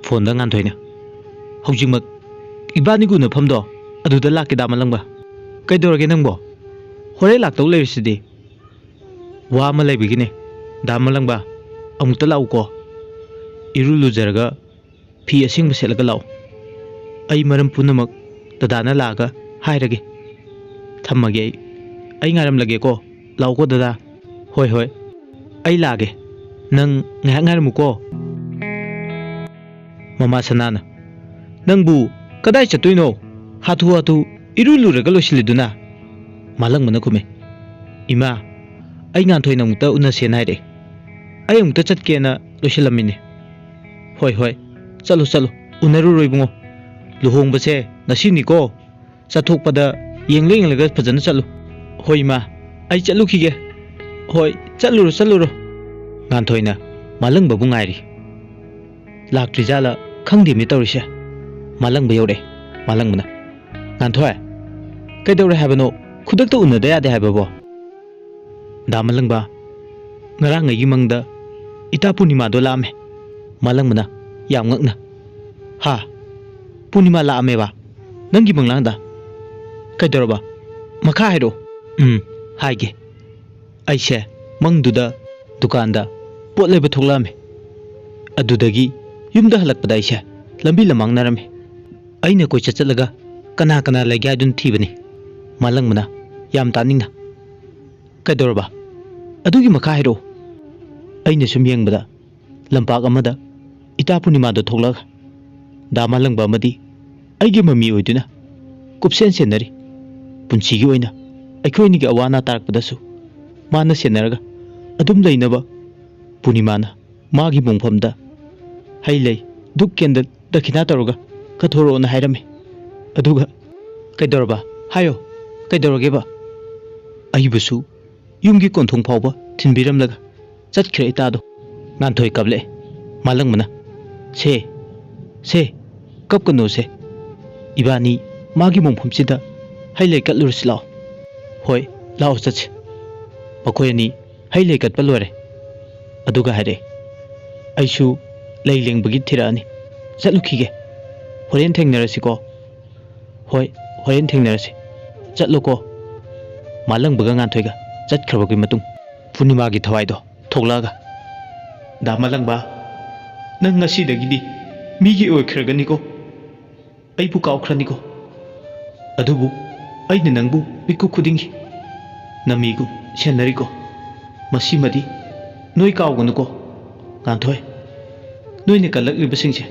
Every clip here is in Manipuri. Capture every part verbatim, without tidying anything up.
ꯐꯣꯟꯗ ꯉꯥꯟꯊꯣꯏꯅ, "ꯍꯧꯖꯤꯛꯃꯛ ꯏꯕꯥꯅꯤꯒꯤ ꯎꯅꯐꯝꯗꯣ ꯑꯗꯨꯗ ꯂꯥꯛꯀꯦ, ꯗꯥ ꯃꯂꯪꯕ꯫ ꯀꯩꯗꯧꯔꯒꯦ ꯅꯪꯕꯣ? ꯍꯣꯔꯦꯟ ꯂꯥꯛꯇꯧ ꯂꯩꯔꯤꯁꯤꯗꯤ꯫ ꯋꯥ ꯑꯃ ꯂꯩꯕꯒꯤꯅꯦ, ꯗꯥ ꯃꯂꯪꯕ꯫ ꯑꯃꯨꯛꯇ ꯂꯥꯛꯎꯀꯣ꯫ ꯏꯔꯨ ꯂꯨꯖꯔꯒ ꯐꯤ ꯑꯁꯦꯡꯕ ꯁꯦꯠꯂꯒ ꯂꯥꯛꯎ꯫ ꯑꯩ ꯃꯔꯝ ꯄꯨꯝꯅꯃꯛ ꯗꯗꯥꯅ ꯂꯥꯛꯑꯒ ꯍꯥꯏꯔꯒꯦ꯫ ꯊꯝꯃꯒꯦ ꯑꯩ꯫ ꯑꯩ ꯉꯥꯏꯔꯝꯂꯒꯦꯀꯣ꯫ ꯂꯥꯛꯎꯀꯣ ꯗꯗꯥ꯫" "ꯍꯣꯏ, ꯍꯣꯏ꯫ ꯑꯩ ꯂꯥꯛꯑꯒꯦ꯫ ꯅꯪ ꯉꯥꯏꯍꯥꯛ ꯉꯥꯏꯔꯝꯃꯨꯀꯣ꯫" ꯃꯃꯥ ꯁꯅꯥꯅ, "ꯅꯪꯕꯨ ꯀꯗꯥꯏ ꯆꯠꯇꯣꯏꯅꯣ? ꯍꯥꯊꯨ ꯍꯥꯊꯨ ꯏꯔꯨ ꯂꯨꯔꯒ ꯂꯣꯏꯁꯤꯜꯂꯤꯗꯨꯅ?" ꯃꯥꯂꯪꯕꯅ ꯈꯨꯝꯃꯤ, "ꯏꯃꯥ, ꯑꯩ ꯉꯥꯟꯊꯣꯏꯅ ꯑꯃꯨꯛꯇ ꯎꯅꯁꯦꯅ ꯍꯥꯏꯔꯛꯑꯦ꯫ ꯑꯩ ꯑꯃꯨꯛꯇ ꯆꯠꯀꯦꯅ ꯂꯣꯏꯁꯤꯜꯂꯝꯃꯤꯅꯦ꯫" "ꯍꯣꯏ, ꯍꯣꯏ, ꯆꯠꯂꯨ, ꯆꯠꯂꯨ, ꯎꯅꯔꯨꯔꯣ ꯏꯕꯨꯡꯉꯣ꯫ ꯂꯨꯍꯣꯡꯕꯁꯦ ꯉꯁꯤꯅꯤꯀꯣ꯫ ꯆꯠꯊꯣꯛꯄꯗ ꯌꯦꯡꯂ ꯌꯦꯡꯂꯒ ꯐꯖꯅ ꯆꯠꯂꯨ꯫" "ꯍꯣꯏ ꯏꯃꯥ, ꯑꯩ ꯆꯠꯂꯨꯈꯤꯒꯦ꯫" "ꯍꯣꯏ, ꯆꯠꯂꯨꯔꯣ, ꯆꯠꯂꯨꯔꯣ꯫" ꯉꯥꯟꯊꯣꯏꯅ ꯃꯥꯂꯪꯕꯕꯨ ꯉꯥꯏꯔꯤ꯫ ꯂꯥꯛꯇ꯭ꯔꯤꯖꯥꯠꯂ ꯈꯪꯗꯦꯃꯤ ꯇꯧꯔꯤꯁꯦ꯫ ꯃꯥꯂꯪꯕ ꯌꯧꯔꯛꯑꯦ꯫ ꯃꯥꯂꯪꯕꯅ, "ꯉꯥꯟꯊꯣꯏ, ꯀꯩꯗꯧꯔꯦ ꯍꯥꯏꯕꯅꯣ? ꯈꯨꯗꯛꯇ ꯎꯅꯗ ꯌꯥꯗꯦ ꯍꯥꯏꯕꯕꯣ?" "ꯗꯥ ꯃꯥꯂꯪꯕ, ꯉꯔꯥꯡ ꯑꯩꯒꯤ ꯃꯪꯗ ꯏꯇꯥ ꯄꯨꯔꯅꯤꯃꯥꯗꯣ ꯂꯥꯛꯑꯝꯃꯦ꯫" ꯃꯥꯂꯪꯕꯅ ꯌꯥꯝ ꯉꯛꯅ, "ꯍꯥ? ꯄꯨꯔꯅꯤꯃꯥ ꯂꯥꯛꯑꯝꯃꯦꯕ ꯅꯪꯒꯤ ꯃꯪꯂꯥꯡꯗ? ꯀꯩꯗꯧꯔꯕ? ꯃꯈꯥ ꯍꯥꯏꯔꯛꯑꯣ꯫" "ꯎꯝ, ꯍꯥꯏꯒꯦ꯫ ꯑꯩꯁꯦ ꯃꯪꯗꯨꯗ ꯗꯨꯀꯥꯟꯗ ꯄꯣꯠ ꯂꯩꯕ ꯊꯣꯛꯂꯛꯑꯝꯃꯦ꯫ ꯑꯗꯨꯗꯒꯤ ꯌꯨꯝꯗ ꯍꯜꯂꯛꯄꯗ ꯑꯩꯁꯦ ꯂꯝꯕꯤ ꯂꯃꯥꯡꯅꯔꯝꯃꯦ꯫ ꯑꯩꯅ ꯀꯣꯏꯆꯠ ꯆꯠꯂꯒ ꯀꯅꯥ ꯀꯅꯥ ꯂꯩꯒꯦ ꯍꯥꯏꯗꯨꯅ ꯊꯤꯕꯅꯤ꯫" ꯃꯥꯂꯪꯕꯅ ꯌꯥꯝ ꯇꯥꯅꯤꯡꯅ, "ꯀꯩꯗꯧꯔꯕ? ꯑꯗꯨꯒꯤ ꯃꯈꯥ ꯍꯥꯏꯔꯛꯑꯣ꯫" "ꯑꯩꯅ ꯁꯨꯝ ꯌꯦꯡꯕꯗ ꯂꯝꯄꯥꯛ ꯑꯃꯗ ꯏꯇꯥ ꯄꯨꯔꯅꯤꯃꯥꯗꯣ ꯊꯣꯛꯂꯛꯑꯒ ꯗꯥ ꯃꯥꯂꯪꯕ ꯑꯃꯗꯤ ꯑꯩꯒꯤ ꯃꯃꯤ ꯑꯣꯏꯗꯨꯅ ꯀꯨꯞꯁꯦꯟ ꯁꯦꯟꯅꯔꯤ꯫ ꯄꯨꯟꯁꯤꯒꯤ ꯑꯣꯏꯅ ꯑꯩꯈꯣꯏ ꯑꯅꯤꯒꯤ ꯑꯋꯥ ꯑꯅꯥ ꯇꯥꯔꯛꯄꯗꯁꯨ ꯃꯥꯅ ꯁꯦꯟꯅꯔꯒ ꯑꯗꯨꯝ ꯂꯩꯅꯕ ꯄꯨꯔꯅꯤꯃꯥꯅ ꯃꯥꯒꯤ ꯃꯣꯡꯐꯝꯗ ꯍꯩ ꯂꯩ, ꯙꯨꯞ ꯀꯦꯟꯗꯜ ꯗꯈꯤꯅꯥ ꯇꯧꯔꯒ ꯀꯠꯊꯣꯔꯛꯑꯣꯅ ꯍꯥꯏꯔꯝꯃꯤ꯫ ꯑꯗꯨꯒ" "ꯀꯩꯗꯧꯔꯕ? ꯍꯥꯏꯌꯣ, ꯀꯩꯗꯧꯔꯒꯦꯕ?" "ꯑꯩꯕꯨꯁꯨ ꯌꯨꯝꯒꯤ ꯀꯣꯟꯊꯣꯡ ꯐꯥꯎꯕ ꯊꯤꯟꯕꯤꯔꯝꯂꯒ ꯆꯠꯈ꯭ꯔꯦ ꯏꯇꯥꯗꯣ꯫" ꯉꯥꯟꯊꯣꯏ ꯀꯞꯂꯛꯑꯦ꯫ ꯃꯥꯂꯪꯕꯅ, "ꯁꯦ, ꯁꯦ, ꯀꯞꯀꯅꯨꯁꯦ꯫ ꯏꯕꯥꯅꯤ ꯃꯥꯒꯤ ꯃꯣꯡꯐꯝꯁꯤꯗ ꯍꯩ ꯂꯩ ꯀꯠꯂꯨꯔꯁꯤ ꯂꯥꯛꯑꯣ꯫" "ꯍꯣꯏ, ꯂꯥꯛꯑꯣ ꯆꯠꯁꯤ꯫" ꯃꯈꯣꯏ ꯑꯅꯤ ꯍꯩ ꯂꯩ ꯀꯠꯄ ꯂꯣꯏꯔꯦ꯫ ꯑꯗꯨꯒ ꯍꯥꯏꯔꯛꯑꯦ, "ꯑꯩꯁꯨ ꯂꯩ ꯂꯦꯡꯕꯒꯤ ꯊꯤꯔꯛꯑꯅꯤ꯫ ꯆꯠꯂꯨꯈꯤꯒꯦ꯫ ꯍꯣꯔꯦꯟ ꯊꯦꯡꯅꯔꯁꯤꯀꯣ꯫ ꯍꯣꯏ, ꯍꯣꯔꯦꯟ ꯊꯦꯡꯅꯔꯁꯤ꯫ ꯆꯠꯂꯣꯀꯣ꯫ ꯃꯥꯂꯪꯕꯒ ꯉꯥꯟꯊꯣꯏꯒ ꯆꯠꯈ꯭ꯔꯕꯒꯤ ꯃꯇꯨꯡ ꯄꯨꯔꯅꯤꯃꯥꯒꯤ ꯊꯋꯥꯏꯗꯣ ꯊꯣꯛꯂꯛꯑꯒ, "ꯗꯥ ꯃꯥꯂꯪꯕ, ꯅꯪ ꯉꯁꯤꯗꯒꯤꯗꯤ ꯃꯤꯒꯤ ꯑꯣꯏꯈ꯭ꯔꯒꯅꯤꯀꯣ꯫ ꯑꯩꯕꯨ ꯀꯥꯎꯈ꯭ꯔꯅꯤꯀꯣ꯫ ꯑꯗꯨꯕꯨ ꯑꯩꯅ ꯅꯪꯕꯨ ꯃꯤꯀꯨꯞ ꯈꯨꯗꯤꯡꯒꯤ ꯅꯃꯤꯒꯨꯝ ꯁꯦꯟꯅꯔꯤꯀꯣ꯫ ꯃꯁꯤꯃꯗꯤ ꯅꯣꯏ ꯀꯥꯎꯒꯅꯨꯀꯣ꯫ ꯉꯥꯟꯊꯣꯏ, ꯅꯣꯏꯅ ꯀꯜꯂꯛꯂꯤꯕꯁꯤꯡꯁꯦ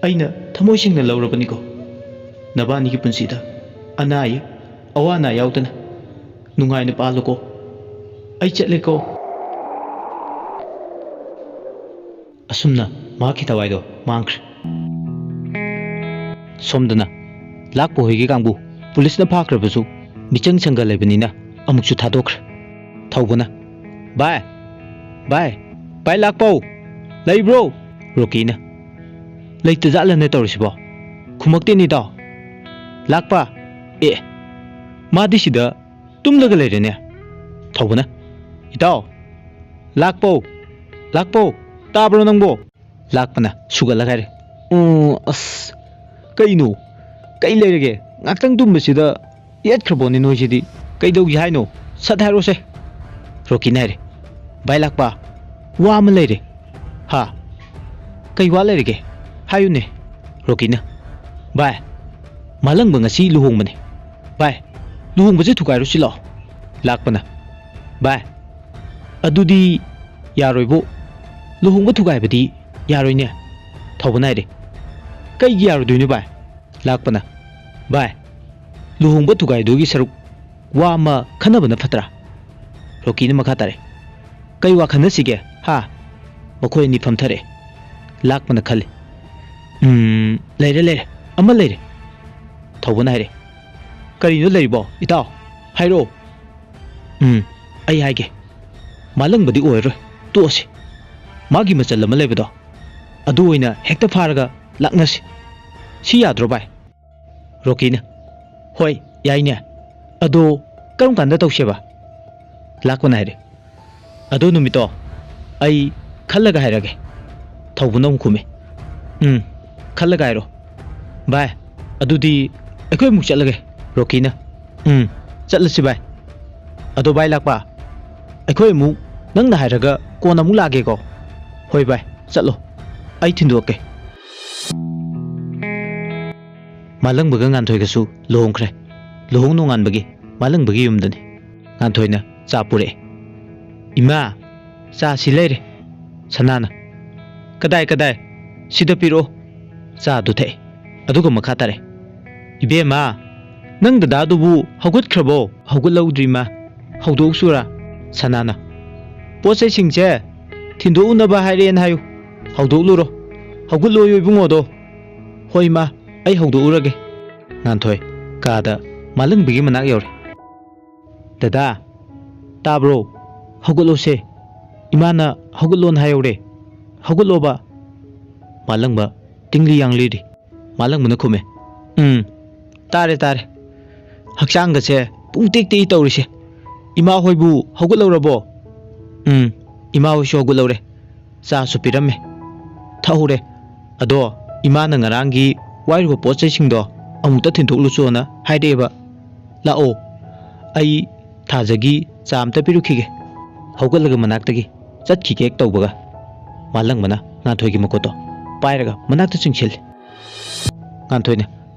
ꯑꯩꯅ ꯊꯃꯣꯏ ꯁꯦꯡꯅ ꯂꯧꯔꯕꯅꯤꯀꯣ꯫ ꯅꯕꯥꯅꯤꯒꯤ ꯄꯨꯟꯁꯤꯗ ꯑꯅꯥ ꯑꯌꯦꯛ, ꯑꯋꯥ ꯑꯅꯥ ꯌꯥꯎꯗꯅ ꯅꯨꯡꯉꯥꯏꯅ ꯄꯥꯜꯂꯨꯀꯣ꯫ ꯑꯩ ꯆꯠꯂꯦꯀꯣ꯫" ꯑꯁꯨꯝꯅ ꯃꯍꯥꯛꯀꯤ ꯊꯋꯥꯏꯗꯣ ꯃꯥꯡꯈ꯭ꯔꯦ꯫ ꯁꯣꯝꯗꯅ ꯂꯥꯛꯄ ꯍꯣꯏꯒꯤ ꯀꯥꯡꯕꯨ ꯄꯨꯂꯤꯁꯅ ꯐꯥꯈ꯭ꯔꯕꯁꯨ ꯃꯤꯆꯪ ꯆꯪꯒ ꯂꯩꯕꯅꯤꯅ ꯑꯃꯨꯛꯁꯨ ꯊꯥꯗꯣꯛꯈ꯭ꯔꯦ꯫ ꯊꯧꯕꯅ, "ꯚꯥꯏ, ꯚꯥꯏ, ꯚꯥꯏ ꯂꯥꯛꯄꯧ, ꯂꯩꯕ꯭ꯔꯣ?" ꯔꯣꯀꯤꯅ, "ꯂꯩꯇ ꯖꯥꯠꯂꯅꯦ ꯇꯧꯔꯤꯁꯤꯕꯣ? ꯈꯨꯝꯃꯛꯇꯦꯅꯦ ꯏꯇꯥꯎ꯫ ꯂꯥꯛꯄ, ꯑꯦ, ꯃꯥꯗꯤ ꯁꯤꯗ ꯇꯨꯝꯂꯒ ꯂꯩꯔꯦꯅꯦ꯫" ꯊꯧꯕꯅ, "ꯏꯇꯥꯎ, ꯂꯥꯛꯄꯧ, ꯂꯥꯛꯄꯧ, ꯇꯥꯕ꯭ꯔꯣ ꯅꯪꯕꯣ?" ꯂꯥꯛꯄꯅ ꯁꯨꯒꯠꯂꯒ ꯍꯥꯏꯔꯦ, "ꯎꯝ, ꯑꯁ, ꯀꯩꯅꯣ? ꯀꯩ ꯂꯩꯔꯒꯦ? ꯉꯥꯛꯇꯪ ꯇꯨꯝꯕꯁꯤꯗ ꯌꯦꯠꯈ꯭ꯔꯕꯣꯅꯦ ꯅꯣꯏꯁꯤꯗꯤ꯫ ꯀꯩꯗꯧꯒꯦ ꯍꯥꯏꯅꯣ? ꯁꯠ ꯍꯥꯏꯔꯣꯁꯦ꯫" ꯔꯣꯀꯤꯅ ꯍꯥꯏꯔꯦ, "ꯚꯥꯏ ꯂꯥꯛꯄ, ꯋꯥ ꯑꯃ ꯂꯩꯔꯦ꯫" "ꯍꯥ? ꯀꯩ ꯋꯥ ꯂꯩꯔꯒꯦ? ꯍꯥꯏꯌꯨꯅꯦ꯫" ꯔꯣꯀꯤꯅ, "ꯚꯥꯏ, ꯃꯥꯂꯪꯕ ꯉꯁꯤ ꯂꯨꯍꯣꯡꯕꯅꯦ꯫ ꯚꯥꯏ, ꯂꯨꯍꯣꯡꯕꯁꯦ ꯊꯨꯒꯥꯏꯔꯨꯁꯤ ꯂꯥꯛꯑꯣ꯫" ꯂꯥꯛꯄꯅ, "ꯚꯥꯏ, ꯑꯗꯨꯗꯤ ꯌꯥꯔꯣꯏꯕꯨ꯫ ꯂꯨꯍꯣꯡꯕ ꯊꯨꯒꯥꯏꯕꯗꯤ ꯌꯥꯔꯣꯏꯅꯦ꯫" ꯊꯧꯕꯅ ꯍꯥꯏꯔꯦ, "ꯀꯩꯒꯤ ꯌꯥꯔꯣꯏꯗꯣꯏꯅꯣ ꯚꯥꯏ?" ꯂꯥꯛꯄꯅ, "ꯚꯥꯏ, ꯂꯨꯍꯣꯡꯕ ꯊꯨꯒꯥꯏꯗꯨꯒꯤ ꯁꯔꯨꯛ ꯋꯥ ꯑꯃ ꯈꯟꯅꯕꯅ ꯐꯠꯇ꯭ꯔꯥ?" ꯔꯣꯀꯤꯅ ꯃꯈꯥ ꯇꯥꯔꯦ, "ꯀꯩ ꯋꯥ ꯈꯟꯅꯁꯤꯒꯦ, ꯍꯥ?" ꯃꯈꯣꯏ ꯑꯅꯤ ꯐꯝꯊꯔꯦ꯫ ꯂꯥꯛꯄꯅ ꯈꯜꯂꯤ, "ꯎꯝ, ꯂꯩꯔꯦ, ꯂꯩꯔꯦ, ꯑꯃ ꯂꯩꯔꯦ꯫" ꯊꯧꯕꯅ ꯍꯥꯏꯔꯦ, "ꯀꯔꯤꯅꯣ ꯂꯩꯔꯤꯕꯣ, ꯏꯇꯥꯎ? ꯍꯥꯏꯔꯛꯑꯣ꯫" "ꯎꯝ, ꯑꯩ ꯍꯥꯏꯒꯦ꯫ ꯃꯥꯂꯪꯕꯗꯤ ꯑꯣꯏꯔꯔꯣꯏ, ꯇꯣꯛꯑꯁꯤ꯫ ꯃꯥꯒꯤ ꯃꯆꯜ ꯑꯃ ꯂꯩꯕꯗꯣ, ꯑꯗꯨ ꯑꯣꯏꯅ ꯍꯦꯛꯇ ꯐꯥꯔꯒ ꯂꯥꯛꯅꯁꯤ꯫ ꯁꯤ ꯌꯥꯗ꯭ꯔꯣ, ꯚꯥꯏ?" ꯔꯣꯀꯤꯅ, "ꯍꯣꯏ, ꯌꯥꯏꯅꯦ꯫ ꯑꯗꯣ ꯀꯔꯝ ꯀꯥꯟꯗ ꯇꯧꯁꯦꯕ?" ꯂꯥꯛꯄꯅ ꯍꯥꯏꯔꯦ, "ꯑꯗꯨ ꯅꯨꯃꯤꯠꯇꯣ ꯑꯩ ꯈꯜꯂꯒ ꯍꯥꯏꯔꯒꯦ꯫" ꯊꯧꯕꯅ ꯑꯃꯨꯛ ꯈꯨꯝꯃꯦ, "ꯎꯝ, ꯈꯜꯂꯒ ꯍꯥꯏꯔꯣ꯫ ꯚꯥꯏ, ꯑꯗꯨꯗꯤ ꯑꯩꯈꯣꯏ ꯑꯃꯨꯛ ꯆꯠꯂꯒꯦ꯫ ꯔꯣꯀꯤꯅ, "ꯎꯝ, ꯆꯠꯂꯁꯤ ꯚꯥꯏ꯫ ꯑꯗꯣ ꯚꯥꯏ ꯂꯥꯛꯄ, ꯑꯩꯈꯣꯏ ꯑꯃꯨꯛ ꯅꯪꯅ ꯍꯥꯏꯔꯒ ꯀꯣꯟꯅ ꯑꯃꯨꯛ ꯂꯥꯛꯑꯒꯦꯀꯣ?" "ꯍꯣꯏ ꯚꯥꯏ, ꯆꯠꯂꯣ, ꯑꯩ ꯊꯤꯟꯗꯣꯛꯀꯦ꯫" ꯃꯥꯂꯪꯕꯒ ꯉꯥꯟꯊꯣꯏꯒꯁꯨ ꯂꯨꯍꯣꯡꯈ꯭ꯔꯦ꯫ ꯂꯨꯍꯣꯡ ꯅꯣꯡꯉꯥꯟꯕꯒꯤ ꯃꯥꯂꯪꯕꯒꯤ ꯌꯨꯝꯗꯅꯤ꯫ ꯉꯥꯟꯊꯣꯏꯅ ꯆꯥ ꯄꯨꯔꯛꯑꯦ꯫ "ꯏꯃꯥ, ꯆꯥ ꯁꯤ ꯂꯩꯔꯦ꯫" ꯁꯅꯥꯅ, "ꯀꯗꯥꯏ, ꯀꯗꯥꯏ? ꯁꯤꯗ ꯄꯤꯔꯛꯑꯣ, ꯆꯥꯗꯨ ꯊꯛꯑꯦ꯫" ꯑꯗꯨꯒ ꯃꯈꯥ ꯇꯥꯔꯦ꯫ "ꯏꯕꯦꯝꯃ, ꯅꯪ ꯗꯗꯥꯗꯨꯕꯨ ꯍꯧꯒꯠꯈ꯭ꯔꯕꯣ?" "ꯍꯧꯒꯠꯍꯧꯗ꯭ꯔꯤ, ꯃꯥ꯫" "ꯍꯧꯗꯣꯛꯎꯆꯨꯔꯥ?" ꯁꯅꯥꯅ, "ꯄꯣꯠ ꯆꯩꯁꯤꯡꯁꯦ ꯊꯤꯟꯗꯣꯛꯎꯅꯕ ꯍꯥꯏꯔꯛꯑꯦꯅ ꯍꯥꯏꯌꯨ꯫ ꯍꯧꯗꯣꯛꯂꯨꯔꯣ꯫ ꯍꯧꯒꯠꯂꯣꯌꯨ ꯏꯕꯨꯡꯉꯣꯗꯣ꯫" "ꯍꯣꯏ, ꯃꯥ, ꯑꯩ ꯍꯧꯗꯣꯛꯎꯔꯒꯦ꯫" ꯉꯥꯟꯊꯣꯏ ꯀꯥꯗ ꯃꯥꯂꯪꯕꯒꯤ ꯃꯅꯥꯛ ꯌꯧꯔꯦ꯫ "ꯗꯗꯥ, ꯇꯥꯕ꯭ꯔꯣ? ꯍꯧꯒꯠꯂꯣꯁꯦ꯫ ꯏꯃꯥꯅ ꯍꯧꯒꯠꯂꯣꯅ ꯍꯥꯏꯍꯧꯔꯦ꯫ ꯍꯧꯒꯠꯂꯣꯕ꯫" ꯃꯥꯂꯪꯕ ꯇꯤꯡꯂꯤ ꯌꯥꯡꯂꯤꯔꯤ꯫ ꯃꯥꯂꯪꯕꯅ ꯈꯨꯝꯃꯦ, "ꯎꯝ, ꯇꯥꯔꯦ, ꯇꯥꯔꯦ꯫ ꯍꯛꯆꯥꯡꯒꯁꯦ ꯄꯨꯡꯇꯦꯛ ꯇꯦꯛꯏ ꯇꯧꯔꯤꯁꯦ꯫ ꯏꯃꯥ ꯍꯣꯏꯕꯨ ꯍꯧꯒꯠꯍꯧꯔꯕꯣ?" "ꯎꯝ, ꯏꯃꯥ ꯍꯣꯏꯁꯨ ꯍꯧꯒꯠꯍꯧꯔꯦ꯫ ꯆꯥꯁꯨ ꯄꯤꯔꯝꯃꯦ, ꯊꯛꯍꯧꯔꯦ꯫ ꯑꯗꯣ ꯏꯃꯥꯅ ꯉꯔꯥꯡꯒꯤ ꯋꯥꯏꯔꯨꯕ ꯄꯣꯠ ꯆꯩꯁꯤꯡꯗꯣ ꯑꯃꯨꯛꯇ ꯊꯤꯟꯗꯣꯛꯂꯨꯆꯣꯅ ꯍꯥꯏꯔꯛꯑꯦꯕ꯫ ꯂꯥꯛꯑꯣ, ꯑꯩ ꯊꯥꯖꯒꯤ ꯆꯥ ꯑꯝꯇ ꯄꯤꯔꯨꯈꯤꯒꯦ꯫" ꯍꯧꯒꯠꯂꯒ ꯃꯅꯥꯛꯇꯒꯤ ꯆꯠꯈꯤꯒꯦ ꯍꯦꯛ ꯇꯧꯕꯒ, ꯃꯥꯂꯪꯕꯅ ꯉꯥꯟꯊꯣꯏꯒꯤ ꯃꯈꯨꯠꯇꯣ ꯄꯥꯏꯔꯒ ꯃꯅꯥꯛꯇ ꯆꯤꯡꯁꯤꯜꯂꯤ꯫ ꯉꯥꯟꯊꯣꯏꯅ,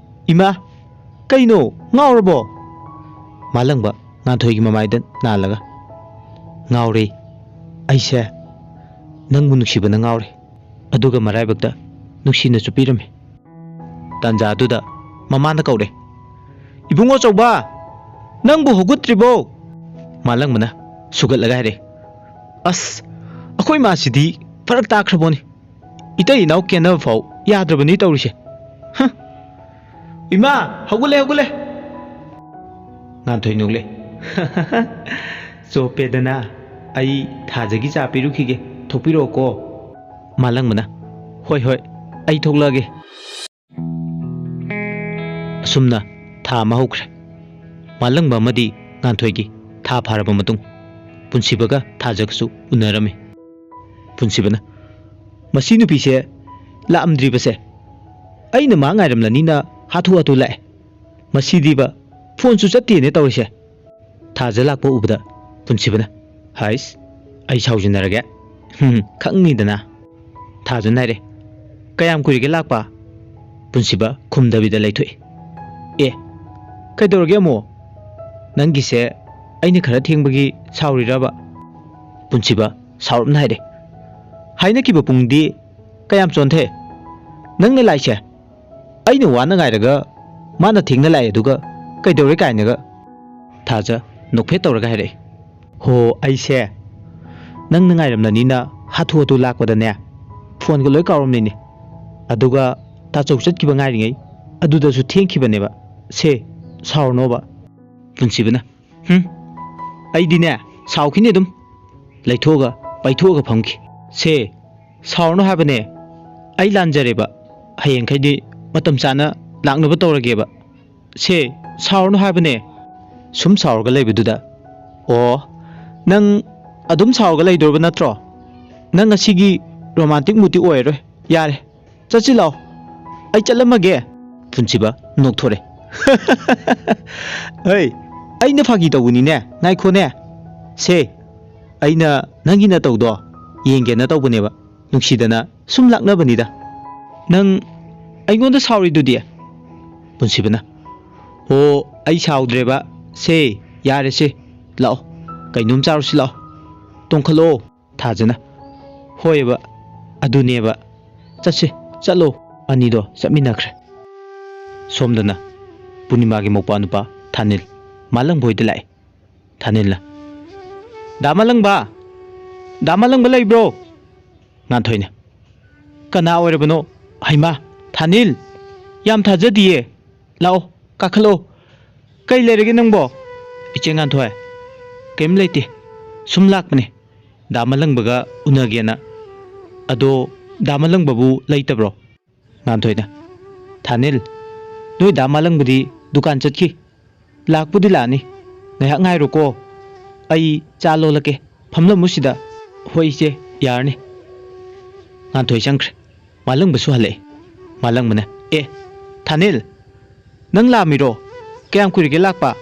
"ꯏꯃꯥ, ꯀꯩꯅꯣ? ꯉꯥꯎꯔꯕꯣ?" ꯃꯥꯂꯪꯕ ꯉꯥꯟꯊꯣꯏꯒꯤ ꯃꯃꯥꯏꯗ ꯅꯥꯜꯂꯒ, "ꯉꯥꯎꯔꯦ꯫ ꯑꯩꯁꯦ ꯅꯪꯕꯨ ꯅꯨꯡꯁꯤꯕꯅ ꯉꯥꯎꯔꯦ꯫" ꯑꯗꯨꯒ ꯃꯔꯥꯏꯕꯛꯇ ꯅꯨꯡꯁꯤꯅꯁꯨ ꯄꯤꯔꯝꯃꯤ꯫ ꯇꯥꯟꯖꯥꯗꯨꯗ ꯃꯃꯥꯅ ꯀꯧꯔꯦ, "ꯏꯕꯨꯡꯉꯣ ꯆꯧꯕ, ꯅꯪꯕꯨ ꯍꯧꯒꯠꯇ꯭ꯔꯤꯕꯣ?" ꯃꯥꯂꯪꯕꯅ ꯁꯨꯒꯠꯂꯒ ꯍꯥꯏꯔꯦ, "ꯑꯁ, ꯑꯩꯈꯣꯏ ꯃꯥꯁꯤꯗꯤ ꯐꯔꯛ ꯇꯥꯈ꯭ꯔꯕꯣꯅꯤ꯫ ꯏꯇꯩ ꯏꯅꯥꯎ ꯀꯦꯟꯅꯕ ꯐꯥꯎ ꯌꯥꯗ꯭ꯔꯕꯅꯤ ꯇꯧꯔꯤꯁꯦ꯫ ꯍ! ꯏꯃꯥ, ꯍꯧꯒꯠꯂꯦ, ꯍꯧꯒꯠꯂꯦ!" ꯉꯥꯟꯊꯣꯏ ꯅꯣꯛꯂꯦ꯫ "ꯆꯣꯞꯄꯦꯗꯅ, ꯑꯩ ꯊꯥꯖꯒꯤ ꯆꯥ ꯄꯤꯔꯨꯈꯤꯒꯦ, ꯊꯣꯛꯄꯤꯔꯛꯑꯣꯀꯣ꯫" ꯃꯥꯂꯪꯕꯅ, "ꯍꯣꯏ, ꯍꯣꯏ, ꯑꯩ ꯊꯣꯛꯂꯛꯑꯒꯦ꯫" ꯑꯁꯨꯝꯅ ꯊꯥ ꯑꯃ ꯍꯧꯈ꯭ꯔꯦ꯫ ꯃꯥꯂꯪꯕ ꯑꯃꯗꯤ ꯉꯥꯟꯊꯣꯏꯒꯤ ꯊꯥ ꯐꯥꯔꯕ ꯃꯇꯨꯡ, ꯄꯨꯟꯁꯤꯕꯒ ꯊꯥꯖꯒꯁꯨ ꯎꯅꯔꯝꯃꯤ꯫ ꯄꯨꯟꯁꯤꯕꯅ, "ꯃꯁꯤ ꯅꯨꯄꯤꯁꯦ ꯂꯥꯛꯑꯝꯗ꯭ꯔꯤꯕꯁꯦ ꯑꯩꯅ ꯃꯥ ꯉꯥꯏꯔꯝꯂꯅꯤꯅ ꯍꯥꯊꯨ ꯍꯥꯊꯨ ꯂꯥꯛꯑꯦ꯫ ꯃꯁꯤꯗꯤꯕ, ꯐꯣꯟꯁꯨ ꯆꯠꯇꯦꯅꯦ ꯇꯧꯔꯤꯁꯦ꯫ ꯊꯥꯖ ꯂꯥꯛꯄ ꯎꯕꯗ ꯄꯨꯟꯁꯤꯕꯅ, "ꯍꯥꯏꯁ, ꯑꯩ ꯁꯥꯎꯖꯤꯟꯅꯔꯒꯦ꯫ ꯍꯨꯝ, ꯈꯪꯅꯤꯗꯅ꯫" ꯊꯥꯖꯅ ꯍꯥꯏꯔꯦ, "ꯀꯌꯥꯝ ꯀꯨꯏꯔꯒꯦ ꯂꯥꯛꯄ?" ꯄꯨꯟꯁꯤꯕ ꯈꯨꯝꯗꯕꯤꯗ ꯂꯩꯊꯣꯛꯏ꯫ "ꯑꯦ, ꯀꯩꯗꯧꯔꯒꯦ ꯑꯃꯨꯛ? ꯅꯪꯒꯤꯁꯦ ꯑꯩꯅ ꯈꯔ ꯊꯦꯡꯕꯒꯤ ꯁꯥꯎꯔꯤꯔꯕ?" ꯄꯨꯟꯁꯤꯕ ꯁꯥꯎꯔꯞꯅ ꯍꯥꯏꯔꯦ, "ꯍꯥꯏꯅꯈꯤꯕ ꯄꯨꯡꯗꯤ ꯀꯌꯥꯝ ꯆꯣꯟꯊꯦ? ꯅꯪꯅ ꯂꯥꯛꯏꯁꯦ? ꯑꯩꯅ ꯋꯥꯅ ꯉꯥꯏꯔꯒ ꯃꯥꯅ ꯊꯦꯡꯅ ꯂꯥꯛꯑꯦ, ꯑꯗꯨꯒ ꯀꯩꯗꯧꯔꯦ ꯀꯥꯏꯅꯒ?" ꯊꯥꯖ ꯅꯣꯛꯐꯦꯠ ꯇꯧꯔꯒ ꯍꯥꯏꯔꯛꯑꯦ, "ꯍꯣ, ꯑꯩꯁꯦ ꯅꯪꯅ ꯉꯥꯏꯔꯝꯂꯅꯤꯅ ꯍꯥꯊꯨ ꯍꯥꯊꯨ ꯂꯥꯛꯄꯗꯅꯦ, ꯐꯣꯟꯒ ꯂꯣꯏ ꯀꯥꯎꯔꯝꯃꯤꯅꯤ꯫ ꯑꯗꯨꯒ ꯇꯥꯆꯧ ꯆꯠꯈꯤꯕ ꯉꯥꯏꯔꯤꯉꯩ ꯑꯗꯨꯗꯁꯨ ꯊꯦꯡꯈꯤꯕꯅꯦꯕ꯫ ꯁꯦ, ꯁꯥꯎꯔꯅꯣꯕ꯫" ꯄꯨꯟꯁꯤꯕꯅ, "ꯍꯨꯝ, ꯑꯩꯗꯤꯅꯦ, ꯁꯥꯎꯈꯤꯅꯤ ꯑꯗꯨꯝ꯫" ꯂꯩꯊꯣꯛꯑꯒ ꯄꯩꯊꯣꯛꯑꯒ ꯐꯝꯈꯤ꯫ "ꯁꯦ, ꯁꯥꯎꯔꯅꯨ ꯍꯥꯏꯕꯅꯦ꯫ ꯑꯩ ꯂꯥꯟꯖꯔꯦꯕ꯫ ꯍꯌꯦꯡꯈꯩꯗꯤ ꯃꯇꯝ ꯆꯥꯅ ꯂꯥꯛꯅꯕ ꯇꯧꯔꯒꯦꯕ꯫ ꯁꯦ, ꯁꯥꯎꯔꯅꯨ ꯍꯥꯏꯕꯅꯦ꯫" ꯁꯨꯝ ꯁꯥꯎꯔꯒ ꯂꯩꯕꯗꯨꯗ, "ꯑꯣ, ꯅꯪ ꯑꯗꯨꯝ ꯁꯥꯎꯔꯒ ꯂꯩꯗꯣꯔꯕ ꯅꯠꯇ꯭ꯔꯣ? ꯅꯪ ꯉꯁꯤꯒꯤ ꯔꯣꯃꯥꯟꯇꯤꯛ ꯃꯨꯗꯇꯤ ꯑꯣꯏꯔꯔꯣꯏ꯫ ꯌꯥꯔꯦ, ꯆꯠꯁꯤ ꯂꯥꯛꯑꯣ, ꯑꯩ ꯆꯠꯂꯝꯃꯒꯦ꯫" ꯄꯨꯟꯁꯤꯕ ꯅꯣꯛꯊꯣꯔꯦ꯫ "ꯍꯩ, ꯑꯩꯅ ꯐꯥꯒꯤ ꯇꯧꯕꯅꯤꯅꯦ, ꯉꯥꯏꯈꯣꯅꯦ꯫ ꯁꯦ, ꯑꯩꯅ ꯅꯪꯒꯤ ꯅꯇꯧꯗꯣ ꯌꯦꯡꯒꯦꯅ ꯇꯧꯕꯅꯦꯕ, ꯅꯨꯡꯁꯤꯗꯅ ꯁꯨꯝ ꯂꯥꯛꯅꯕꯅꯤꯗ꯫ ꯅꯪ ꯑꯩꯉꯣꯟꯗ ꯁꯥꯎꯔꯤꯗꯨꯗꯤ?" ꯄꯨꯟꯁꯤꯕꯅ, "ꯑꯣ, ꯑꯩ ꯁꯥꯎꯗ꯭ꯔꯦꯕ꯫ ꯁꯦ, ꯌꯥꯔꯦꯁꯦ, ꯂꯥꯛꯑꯣ, ꯀꯩꯅꯣꯝ ꯆꯥꯔꯨꯁꯤ ꯂꯥꯛꯑꯣ, ꯇꯣꯡꯈꯠꯂꯛꯑꯣ꯫" ꯊꯥꯖꯅ, "ꯍꯣꯏꯕ, ꯑꯗꯨꯅꯦꯕ, ꯆꯠꯁꯦ, ꯆꯠꯂꯣ꯫" ꯑꯅꯤꯗꯣ ꯆꯠꯃꯤꯟꯅꯈ꯭ꯔꯦ꯫ ꯁꯣꯝꯗꯅ ꯄꯨꯔꯅꯤꯃꯥꯒꯤ ꯃꯧꯄ꯭ꯋꯥ ꯅꯨꯄꯥ ꯊꯥꯅꯤꯜ ꯃꯥꯂꯪꯕ ꯍꯣꯏꯗ ꯂꯥꯛꯑꯦ꯫ ꯊꯥꯅꯤꯜꯅ, "ꯗꯥ ꯃꯥꯂꯪꯕ! ꯗꯥ ꯃꯥꯂꯪꯕ ꯂꯩꯕ꯭ꯔꯣ?" ꯉꯥꯟꯊꯣꯏꯅ, "ꯀꯅꯥ ꯑꯣꯏꯔꯕꯅꯣ? ꯍꯩꯃꯥ, ꯊꯥꯅꯤꯜ! ꯌꯥꯝ ꯊꯥꯖꯗꯤꯌꯦ꯫ ꯂꯥꯛꯑꯣ, ꯀꯥꯈꯠꯂꯛꯑꯣ꯫ ꯀꯩ ꯂꯩꯔꯒꯦ ꯅꯪꯕꯣ?" "ꯏꯆꯦ ꯉꯥꯟꯊꯣꯏ, ꯀꯩꯝ ꯂꯩꯇꯦ꯫ ꯁꯨꯝ ꯂꯥꯛꯄꯅꯦ꯫ ꯗꯥ ꯃꯥꯂꯪꯕꯒ ꯎꯅꯒꯦꯅ꯫" "ꯑꯗꯣ ꯗꯥ ꯃꯥꯂꯪꯕꯕꯨ ꯂꯩꯇꯕ꯭ꯔꯣ?" ꯉꯥꯟꯊꯣꯏꯅ, "ꯊꯥꯅꯤꯜ, ꯅꯣꯏ ꯗꯥ ꯃꯥꯂꯪꯕꯗꯤ ꯗꯨꯀꯥꯟ ꯆꯠꯈꯤ꯫ ꯂꯥꯛꯄꯨꯗꯤ ꯂꯥꯛꯑꯅꯤ꯫ ꯉꯥꯏꯍꯥꯛ ꯉꯥꯏꯔꯣꯀꯣ꯫ ꯑꯩ ꯆꯥ ꯂꯣꯜꯂꯛꯀꯦ꯫ ꯐꯝꯂꯝꯃꯨ ꯁꯤꯗ꯫" "ꯍꯣꯏ ꯏꯆꯦ, ꯌꯥꯔꯅꯤ꯫" ꯉꯥꯟꯊꯣꯏ ꯆꯪꯈ꯭ꯔꯦ꯫ ꯃꯥꯂꯪꯕꯁꯨ ꯍꯜꯂꯛꯑꯦ꯫ ꯃꯥꯂꯪꯕꯅ, ꯑꯦ, ꯊꯥꯅꯤꯜ, ꯅꯪ ꯂꯥꯛꯑꯝꯃꯤꯔꯣ? ꯀꯌꯥꯝ ꯀꯨꯏꯔꯒꯦ ꯂꯥꯛꯄ?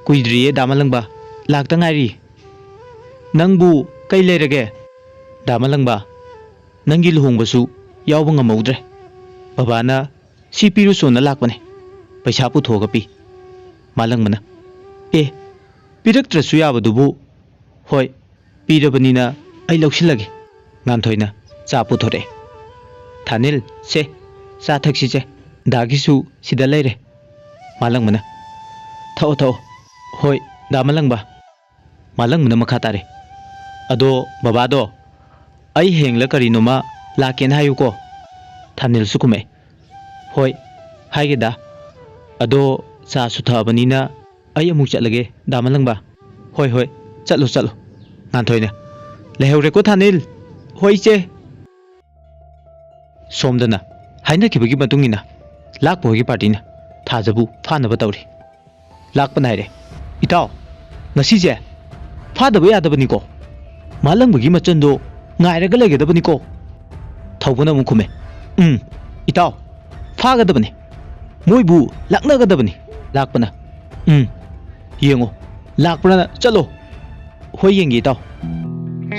ꯀꯨꯏꯗ꯭ꯔꯤꯌꯦ ꯗꯥ ꯃꯥꯂꯪꯕ, ꯂꯥꯛꯇ ꯉꯥꯏꯔꯤ꯫ ꯅꯪꯕꯨ ꯀꯩ ꯂꯩꯔꯒꯦ? ꯗꯥ ꯃꯥꯂꯪꯕ, ꯅꯪꯒꯤ ꯂꯨꯍꯣꯡꯕꯁꯨ ꯌꯥꯎꯕ ꯉꯝꯍꯧꯗ꯭ꯔꯦ꯫ ꯕꯕꯥꯅ ꯁꯤ ꯄꯤꯔꯨꯆꯣꯅ ꯂꯥꯛꯄꯅꯦ꯫ ꯄꯩꯁꯥ ꯄꯨꯊꯣꯛꯑꯒ ꯄꯤ꯫ ꯃꯥꯂꯪꯕꯅ, ꯑꯦ, ꯄꯤꯔꯛꯇ꯭ꯔꯁꯨ ꯌꯥꯕꯗꯨꯕꯨ꯫ ꯍꯣꯏ, ꯄꯤꯔꯕꯅꯤꯅ ꯑꯩ ꯂꯧꯁꯤꯜꯂꯒꯦ꯫ ꯉꯥꯟꯊꯣꯏꯅ ꯆꯥ ꯄꯨꯊꯣꯔꯛꯑꯦ꯫ ꯊꯥꯅꯤꯜ, ꯁꯦ, ꯆꯥ ꯊꯛꯁꯤꯁꯦ꯫ ꯗꯥꯒꯤꯁꯨ ꯁꯤꯗ ꯂꯩꯔꯦ꯫ ꯃꯥꯂꯪꯕꯅ, ꯊꯛꯑꯣ, ꯊꯛꯑꯣ꯫ ꯍꯣꯏ, ꯗꯥ ꯃꯥꯂꯪꯕ꯫ ꯃꯥꯂꯪꯕꯅ ꯃꯈꯥ ꯇꯥꯔꯦ꯫ ꯑꯗꯣ ꯕꯕꯥꯗꯣ, ꯑꯩ ꯍꯌꯦꯡꯂ ꯀꯔꯤꯅꯣꯃ ꯂꯥꯛꯀꯦꯅ ꯍꯥꯏꯌꯨꯀꯣ꯫ ꯊꯥꯅꯤꯜꯁꯨ ꯈꯨꯝꯃꯛꯑꯦ꯫ ꯍꯣꯏ, ꯍꯥꯏꯒꯦꯗ꯫ ꯑꯗꯣ ꯆꯥꯁꯨ ꯊꯛꯑꯕꯅꯤꯅ ꯑꯩ ꯑꯃꯨꯛ ꯆꯠꯂꯒꯦ, ꯗꯥ ꯃꯥꯂꯪꯕ꯫ ꯍꯣꯏ, ꯍꯣꯏ, ꯆꯠꯂꯣ, ꯆꯠꯂꯣ꯫ ꯉꯥꯟꯊꯣꯏꯅ, ꯂꯩꯍꯧꯔꯦꯀꯣ ꯊꯥꯅꯤꯜ꯫ ꯍꯣꯏ, ꯏꯆꯦ꯫ ꯁꯣꯝꯗꯅ ꯍꯥꯏꯅꯈꯤꯕꯒꯤ ꯃꯇꯨꯡ ꯏꯟꯅ ꯂꯥꯛꯄ ꯍꯣꯏꯒꯤ ꯄꯥꯔꯇꯤꯅ ꯊꯥꯖꯕꯨ ꯐꯥꯅꯕ ꯇꯧꯔꯤ꯫ ꯂꯥꯛꯄꯅ ꯍꯥꯏꯔꯦ, ꯏꯇꯥꯎ, ꯉꯁꯤꯁꯦ ꯐꯥꯗꯕ ꯌꯥꯗꯕꯅꯤꯀꯣ꯫ ꯃꯥꯂꯪꯕꯒꯤ ꯃꯆꯟꯗꯣ ꯉꯥꯏꯔꯒ ꯂꯩꯒꯗꯕꯅꯤꯀꯣ꯫ ꯊꯧꯕꯅ ꯑꯃꯨꯛ ꯈꯨꯝꯃꯦ, ꯎꯝ, ꯏꯇꯥꯎ, ꯐꯥꯒꯗꯕꯅꯤ꯫ ꯃꯣꯏꯕꯨ ꯂꯥꯛꯅꯒꯗꯕꯅꯤ꯫ ꯂꯥꯛꯄꯅ, ꯎꯝ, ꯌꯦꯡꯉꯣ, ꯂꯥꯛꯄ꯭ꯔꯥꯅ꯫ ꯆꯠꯂꯣ꯫ ꯍꯣꯏ, ꯌꯦꯡꯒꯦ, ꯏꯇꯥꯎ꯫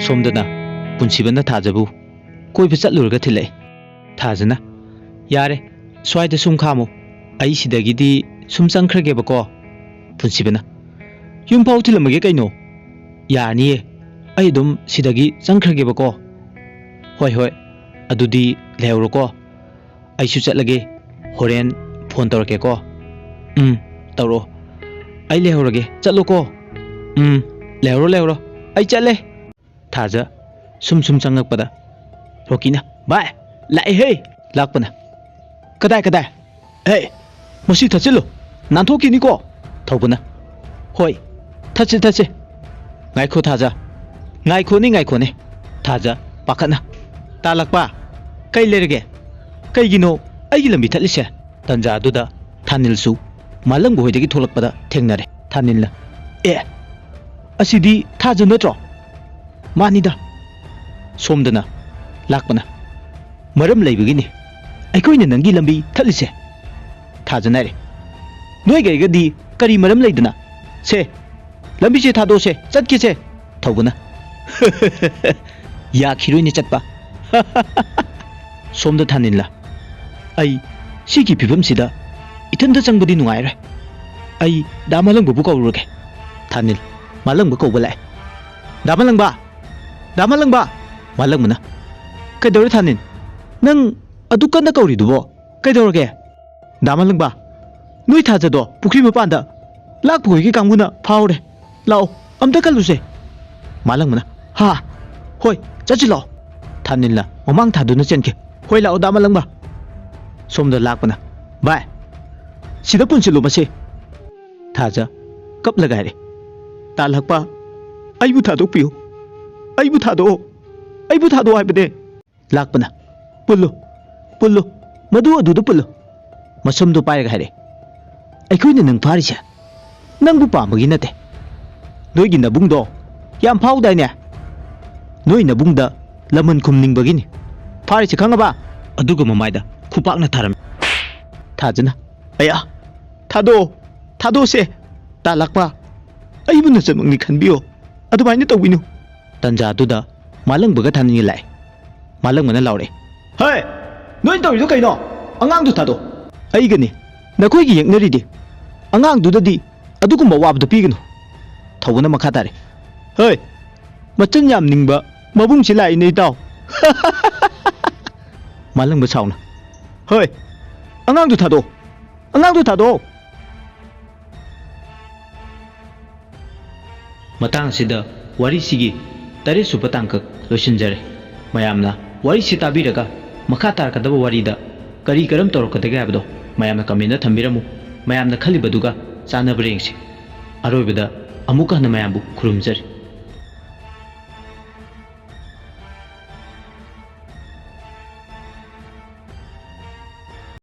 ꯁꯣꯝꯗꯅ ꯄꯨꯟꯁꯤꯕꯅ ꯊꯥꯖꯕꯨ ꯀꯣꯏꯕ ꯆꯠꯂꯨꯔꯒ ꯊꯤꯜꯂꯛꯑꯦ꯫ ꯊꯥꯖꯅ, ꯌꯥꯔꯦ, ꯁ꯭ꯋꯥꯏꯗ ꯁꯨꯝ ꯈꯥꯝꯃꯨ, ꯑꯩ ꯁꯤꯗꯒꯤꯗꯤ ꯁꯨꯝ ꯆꯪꯈ꯭ꯔꯒꯦꯕꯀꯣ꯫ ꯄꯨꯟꯁꯤꯕꯅ, ꯌꯨꯝ ꯐꯥꯎ ꯊꯤꯜꯂꯝꯃꯒꯦ ꯀꯩꯅꯣ? ꯌꯥꯔꯅꯤꯌꯦ, ꯑꯩ ꯑꯗꯨꯝ ꯁꯤꯗꯒꯤ ꯆꯪꯈ꯭ꯔꯒꯦꯕꯀꯣ꯫ ꯍꯣꯏ, ꯍꯣꯏ, ꯑꯗꯨꯗꯤ ꯂꯩꯍꯧꯔꯣꯀꯣ꯫ ꯑꯩꯁꯨ ꯆꯠꯂꯒꯦ, ꯍꯣꯔꯦꯟ ꯐꯣꯟ ꯇꯧꯔꯛꯀꯦꯀꯣ꯫ ꯎꯝ, ꯇꯧꯔꯛꯑꯣ꯫ ꯑꯩ ꯂꯩꯍꯧꯔꯒꯦ, ꯆꯠꯂꯣꯀꯣ꯫ ꯎꯝ, ꯂꯩꯍꯧꯔꯣ, ꯂꯩꯍꯧꯔꯣ, ꯑꯩ ꯆꯠꯂꯦ꯫ ꯊꯥꯖ ꯁꯨꯝ ꯁꯨꯝ ꯆꯪꯉꯛꯄꯗ ꯔꯣꯀꯤꯅ, ꯚꯥꯏ, ꯂꯥꯛꯑꯦꯍꯦ! ꯂꯥꯛꯄꯅ, ꯀꯗꯥꯏ, ꯀꯗꯥꯏ? ꯍꯦ, ꯃꯁꯤ ꯊꯠꯆꯤꯜꯂꯨ, ꯅꯥꯟꯊꯣꯛꯈꯤꯅꯤꯀꯣ꯫ ꯊꯧꯕꯅ, ꯍꯣꯏ, ꯊꯠꯁꯦ, ꯊꯠꯁꯦ꯫ ꯉꯥꯏꯈꯣ ꯊꯥꯖ, ꯉꯥꯏꯈꯣꯅꯦ, ꯉꯥꯏꯈꯣꯅꯦ꯫ ꯊꯥꯖ ꯄꯥꯈꯠꯅ, ꯇꯥꯂꯛꯄ, ꯀꯩ ꯂꯩꯔꯒꯦ? ꯀꯩꯒꯤꯅꯣ ꯑꯩꯒꯤ ꯂꯝꯕꯤ ꯊꯠꯂꯤꯁꯦ? ꯇꯟꯖꯥ ꯑꯗꯨꯗ ꯊꯥꯅꯤꯜꯁꯨ ꯃꯥꯂꯪꯕ ꯍꯣꯏꯗꯒꯤ ꯊꯣꯛꯂꯛꯄꯗ ꯊꯦꯡꯅꯔꯦ꯫ ꯊꯥꯅꯤꯜꯅ, ꯑꯦ, ꯑꯁꯤꯗꯤ ꯊꯥꯖ ꯅꯠꯇ꯭ꯔꯣ? ꯃꯥꯅꯤꯗ꯫ ꯁꯣꯝꯗꯅ ꯂꯥꯛꯄꯅ, ꯃꯔꯝ ꯂꯩꯕꯒꯤꯅꯤ, ꯑꯩꯈꯣꯏꯅ ꯅꯪꯒꯤ ꯂꯝꯕꯤ ꯊꯠꯂꯤꯁꯦ꯫ ꯊꯥꯖꯅ ꯍꯥꯏꯔꯦ, ꯅꯣꯏꯒ ꯑꯩꯒꯗꯤ ꯀꯔꯤ ꯃꯔꯝ ꯂꯩꯗꯅ? ꯁꯦ, ꯂꯝꯕꯤꯁꯦ ꯊꯥꯗꯣꯛꯑꯁꯦ, ꯆꯠꯀꯦꯁꯦ꯫ ꯊꯧꯕꯅ, ꯌꯥꯈꯤꯔꯣꯏꯅꯦ ꯆꯠꯄ꯫ ꯁꯣꯝꯗ ꯊꯥꯅꯤꯜꯂ, ꯑꯩ ꯁꯤꯒꯤ ꯐꯤꯕꯝꯁꯤꯗ ꯏꯊꯟꯇ ꯆꯪꯕꯗꯤ ꯅꯨꯡꯉꯥꯏꯔꯣꯏ꯫ ꯑꯩ ꯗꯥ ꯃꯥꯂꯪꯕꯕꯨ ꯀꯧꯔꯨꯔꯒꯦ꯫ ꯊꯥꯅꯤꯜ, ꯃꯥꯂꯪꯕ ꯀꯧꯕ ꯂꯥꯛꯑꯦ꯫ ꯗꯥ ꯃꯥꯂꯪꯕ! ꯗꯥ ꯃꯥꯂꯪꯕ! ꯃꯥꯂꯪꯕꯅ, ꯀꯩꯗꯧꯔꯦ ꯊꯥꯅꯤꯜ? ꯅꯪ ꯑꯗꯨꯛ ꯀꯟꯅ ꯀꯧꯔꯤꯗꯨꯕꯣ? ꯀꯩꯗꯧꯔꯒꯦ? ꯗꯥ ꯃꯥꯂꯪꯕ, ꯅꯣꯏ ꯊꯥꯖꯗꯣ ꯄꯨꯈ꯭ꯔꯤ ꯃꯄꯥꯟꯗ ꯂꯥꯛꯄ ꯍꯣꯏꯒꯤ ꯀꯥꯡꯕꯨꯅ ꯐꯥꯍꯧꯔꯦ꯫ ꯂꯥꯛꯑꯣ, ꯑꯝꯇ ꯀꯜꯂꯨꯁꯦ꯫ ꯃꯥꯂꯪꯕꯅ, ꯍꯥ? ꯍꯣꯏ, ꯆꯠꯁꯤ ꯂꯥꯛꯑꯣ꯫ ꯊꯥꯅꯤꯜꯅ ꯃꯃꯥꯡ ꯊꯥꯗꯨꯅ ꯆꯦꯟꯈꯤ꯫ ꯍꯣꯏ, ꯂꯥꯛꯑꯣ, ꯗꯥ ꯃꯥꯂꯪꯕ꯫ ꯁꯣꯝꯗ ꯂꯥꯛꯄꯅ, ꯚꯥꯏ, ꯁꯤꯗ ꯄꯨꯟꯁꯤꯜꯂꯨ ꯃꯁꯦ꯫ ꯊꯥꯖ ꯀꯞꯂꯒ ꯍꯥꯏꯔꯦ, ꯇꯥ ꯂꯥꯛꯄ, ꯑꯩꯕꯨ ꯊꯥꯗꯣꯛꯄꯤꯌꯨ꯫ ꯑꯩꯕꯨ ꯊꯥꯗꯣꯛꯑꯣ꯫ ꯑꯩꯕꯨ ꯊꯥꯗꯣꯛꯑꯣ ꯍꯥꯏꯕꯅꯦ꯫ ꯂꯥꯛꯄꯅ, ꯄꯨꯜꯂꯨ, ꯄꯨꯜꯂꯨ, ꯃꯗꯨ ꯑꯗꯨꯗ ꯄꯨꯜꯂꯨ꯫ ꯃꯁꯝꯗꯣ ꯄꯥꯏꯔꯒ ꯍꯥꯏꯔꯦ, ꯑꯩꯈꯣꯏꯅ ꯅꯪ ꯐꯥꯔꯤꯁꯦ ꯅꯪꯕꯨ ꯄꯥꯝꯕꯒꯤ ꯅꯠꯇꯦ꯫ ꯅꯣꯏꯒꯤ ꯅꯕꯨꯡꯗꯣ ꯌꯥꯝ ꯐꯥꯎꯗꯥꯏꯅꯦ? ꯅꯣꯏ ꯅꯕꯨꯡꯗ ꯂꯃꯟ ꯈꯨꯝꯅꯤꯡꯕꯒꯤꯅꯤ ꯐꯥꯔꯤꯁꯦ, ꯈꯪꯉꯕ? ꯑꯗꯨꯒ ꯃꯃꯥꯏꯗ ꯈꯨꯄꯥꯛꯅ ꯊꯥꯔꯝꯃꯤ꯫ ꯊꯥꯖꯅ, ꯑꯌꯥ, ꯊꯥꯗꯣꯛꯑꯣ, ꯊꯥꯗꯣꯛꯑꯣꯁꯦ꯫ ꯇꯥ ꯂꯥꯛꯄ, ꯑꯩꯕꯨ ꯅꯆꯟꯃꯛꯅꯤ ꯈꯟꯕꯤꯌꯣ, ꯑꯗꯨꯃꯥꯏꯅ ꯇꯧꯕꯤꯅꯨ꯫ ꯇꯟꯖꯥꯗꯨꯗ ꯃꯥꯂꯪꯕꯒ ꯊꯥꯅꯤꯡꯉꯦ ꯂꯥꯛꯑꯦ꯫ ꯃꯥꯂꯪꯕꯅ ꯂꯥꯎꯔꯦ, ꯍꯦ! ꯅꯣꯏ ꯇꯧꯔꯤꯗꯣ ꯀꯩꯅꯣ? ꯑꯉꯥꯡꯗꯨ ꯊꯥꯗꯣꯛ꯫ ꯑꯩꯒꯅꯤ ꯅꯈꯣꯏꯒꯤ ꯌꯦꯛꯅꯔꯤꯗꯤ꯫ ꯑꯉꯥꯡꯗꯨꯗꯗꯤ ꯑꯗꯨꯒꯨꯝꯕ ꯑꯋꯥꯕꯗꯨ ꯄꯤꯒꯅꯨ꯫ ꯊꯧꯕꯅ ꯃꯈꯥ ꯇꯥꯔꯦ, ꯍꯦ! ꯃꯆꯤꯟ ꯌꯥꯝ ꯅꯤꯡꯕ ꯃꯕꯨꯡꯁꯤ ꯂꯥꯛꯏꯅꯦ, ꯏꯇꯥꯎ꯫ ꯃꯥꯂꯪꯕ ꯁꯥꯎꯅ, ꯍꯣꯏ, ꯑꯉꯥꯡꯗꯨ ꯊꯥꯗꯣꯛꯑꯣ, ꯑꯉꯥꯡꯗꯨ ꯊꯥꯗꯣꯛꯑꯣ꯫ ꯃꯇꯥꯡ ꯑꯁꯤꯗ ꯋꯥꯔꯤꯁꯤꯒꯤ ꯇꯔꯦꯠ ꯁꯨꯕ ꯇꯥꯡꯀꯛ ꯂꯣꯏꯁꯤꯟꯖꯔꯦ꯫ ꯃꯌꯥꯝꯅ ꯋꯥꯔꯤꯁꯤ ꯇꯥꯕꯤꯔꯒ ꯃꯈꯥ ꯇꯥꯔꯛꯀꯗꯕ ꯋꯥꯔꯤꯗ ꯀꯔꯤ ꯀꯔꯝ ꯇꯧꯔꯛꯀꯗꯒꯦ ꯍꯥꯏꯕꯗꯣ ꯃꯌꯥꯝꯅ comment ꯊꯝꯕꯤꯔꯝꯃꯨ꯫ ꯃꯌꯥꯝꯅ ꯈꯜꯂꯤꯕꯗꯨꯒ ꯆꯥꯟꯅꯕ꯭ꯔꯥ ꯌꯦꯡꯁꯤ꯫ ꯑꯔꯣꯏꯕꯗ ꯑꯃꯨꯛꯀ ꯍꯟꯅ ꯃꯌꯥꯝꯕꯨ ꯈꯨꯔꯨꯝꯖꯔꯤ꯫